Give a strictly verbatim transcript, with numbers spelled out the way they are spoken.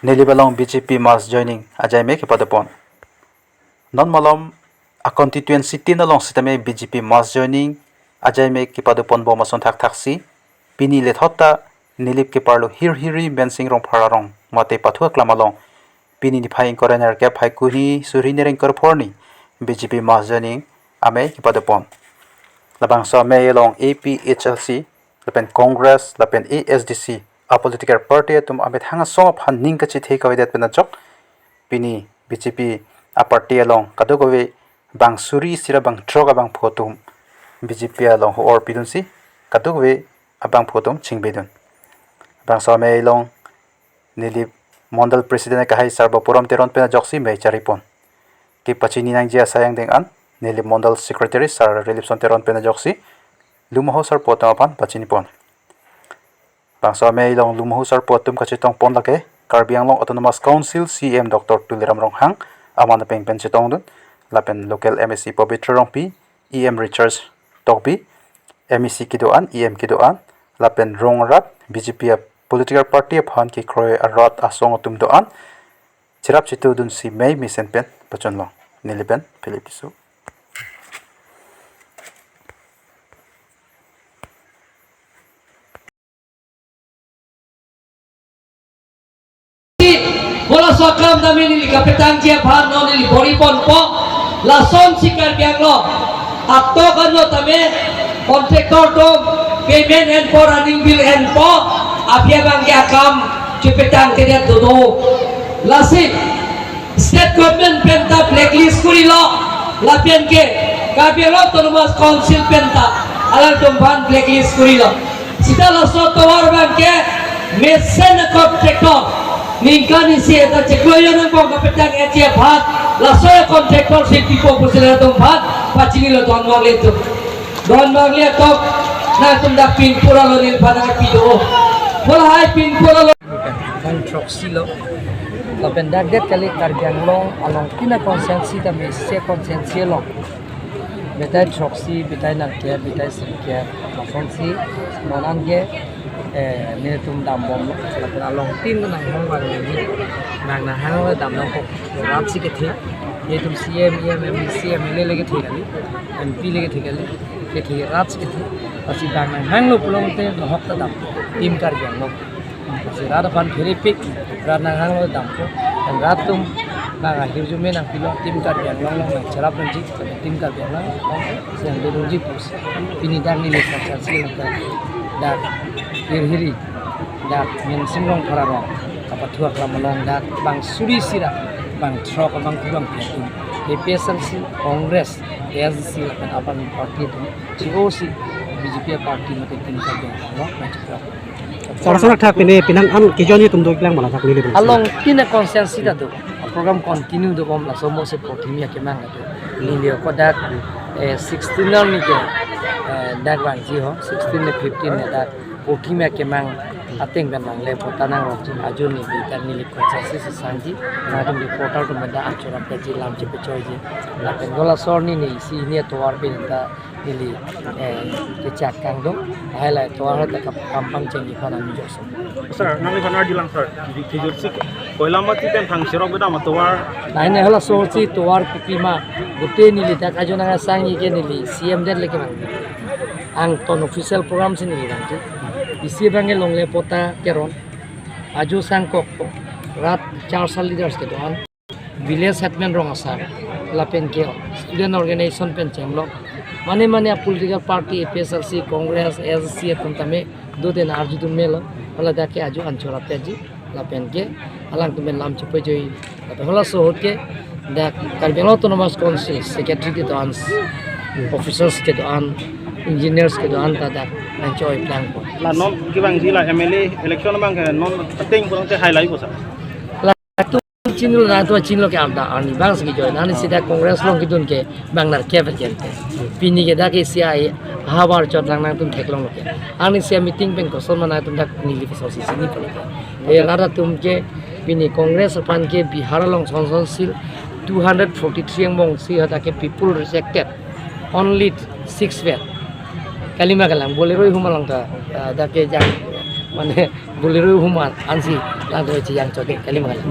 Nilip along B J P mass joining ajai me kepadopon. Non malom a constituency tin along sitame B J P mass joining ajai me kepadopon bom ason thakthak si, pini lethot ta Nilip keparlo Hirhiri Mensing Rongphar arong mate Pathu Aklam along pini niphai ingkoi ra nerkep Phaikuni suri nereng korphorni B J P mass joining amei kepadopon. Labangso amei along A P H L C lapen Congress lapen A S D C a political party atum amethang asong aphan ning kachethe kavedet pen ajok pini B J P a party along kadokave bang suri isi ra bang throk abangphu atum B J P along ho-or pidunsi kadokave abangphu atum chingbedun. Bangso amei along Nilip Mondal President kahai Sarbapuram Teron pen ajoksi mei charipon. Kepachini nangji asai angdeng an Nilip Mondal Secretary Sar Rilipson Teron pen ajoksi Lumahu Sarpo atum aphan pachinipon. Bangso amei along Lumahu Sarpo atum kachetongpon lake Karbi Anglong Autonomous Council C E M Doctor Tuliram Ronghang aman apeng pen chetongdun, lapen local M A C Pabitra Rongpi, E M Richard Tokbi, M A C kedo-an, E M kedo-an, lapen rong arat B J P a political party aphan kekroi arat asong atum do-an cherap chetudunsi mei mesen pen pachunlong. Nilip pen Philip Tisso. Bola sokam tame neli kapetangji aphan non neli bor-iponpo. Lasonsi Karbi Anglong atok ano tame contractor atum payment enpo, running bill enpo, aphi abangke akam chepetangkedet dodo. Lasi state government penta blacklist kurilo, lapenke Karbi Anglong Autonomous Council penta alangtum aphan blacklist kurilo. Sita laso tovar abangke mesen a contractor ningkan isi eta chekloiyo nangkong kapetang eji aphan laso a contractor si pipo pusi latum aphan pachinilo, don vangle atum. Don vangle atum, nangtum dak pinpur alo neli aphan nangpido. Bola hai pinpur alo. Bang throksi lo. Lapen dak det kali Karbi Anglong along tin a constituency tame isi a constituency along betai throksi, betai nangkep, betai sirkep, lasonsi non anke, eh, netum dambomlo. Lapen along tin nanghang vangle, nang nanghanglo dam nangkok, rat si kethe. Netum C E M, E M, M A C, M L A le kethe kali, M P le kethe kali, kethe rat si kethe. Lasi bang nanghanglo pulote nohok ta dam, Team Karbi Anglong. Lasi rat aphan pherepik, rat nanghanglo dampo. Dan rat atum bang ahirjume nangpilo, Team Karbi Anglong along nangcherapdunji, Team Karbi Anglong along si nangdodunji pusi pini dak neli kacharsi nangka dak Hirhiri, dak Mensing Rongphar arong, kapathu aklam along dak bang suri isi ra bang throk abangphu abangpi atum, A P H L C, Congress, A S D C lapen aphan party atum, C O C, B J P party mate Team Karbi Anglong along nangcherap. Sar, sar thak pine pinang an kejoine atum doklang mana thak neli bang. Along tin a constituency ta do. Program continue dobom, laso mo se prothimi akemang ta do. Neli ako dak, eh, sixteen arni ke, eh, dak vangji ho, sixteen ne fifteen ne dak prothimi akemang ateng pen vangle pota nangrokji. Ajo neli dak neli constituency si sangji, nangtum reporter atum pen dak anchor apetji, lam chepechoiji. Lapen bola sor neli isi ne tovar pen ta neli, eh, kechak kangdong, lahai lahai tovar ta kap-, kam pangchengji aphan nangjoso. Sir, nangli aphan arjulang sir, di kijur sik, Koilamati pen thang sirok bedam atovar. Lahai ne halaso si tovar kopima, gute neli dak ajo nang asangji ke neli C M det leke bang. Angton official program si neli bang tu. Isi abangke longle pota keron. Ajo sangkok po. Rat church leaders kedo-an. Village headman rong asar, lapen ke student organization pen chenglok, mane mane a political party, A P H L C, Congress, A S D C atum tame do den arjudun melo, hala dak ke ajo anchor apetji, lapen ke alangtum pen lam chepejoiji, lapen halaso ahut ke dak Karbi Anglong Autonomous Council secretary kedo-an, officers kedo-an, engineers kedo-an ta dak nangchoi plangpo. La non kevangji la M L A election abangke non ateng pulang te highlight ko sir. La tu chinilo, nangtum chinilo ke amda arni bang si kejoi. Nangli sida Congress along kedun ke bang nerkep pen ke. Pini ke dak ke C I A habar chot lang nangtum theklonglo ke. Arni C I A meeting pen koson ma nangtum dak neli koson si chinipo ke. E rat atum ke pini Congress aphan ke Bihar along son son sil two hundred forty-three angbong si hadak ke people rejected. Only six were. Kalima kalang Bolero ihum along ta, ah, dak ke jang Mane Bolero humar ansi lang do chiyang choke kali mangal.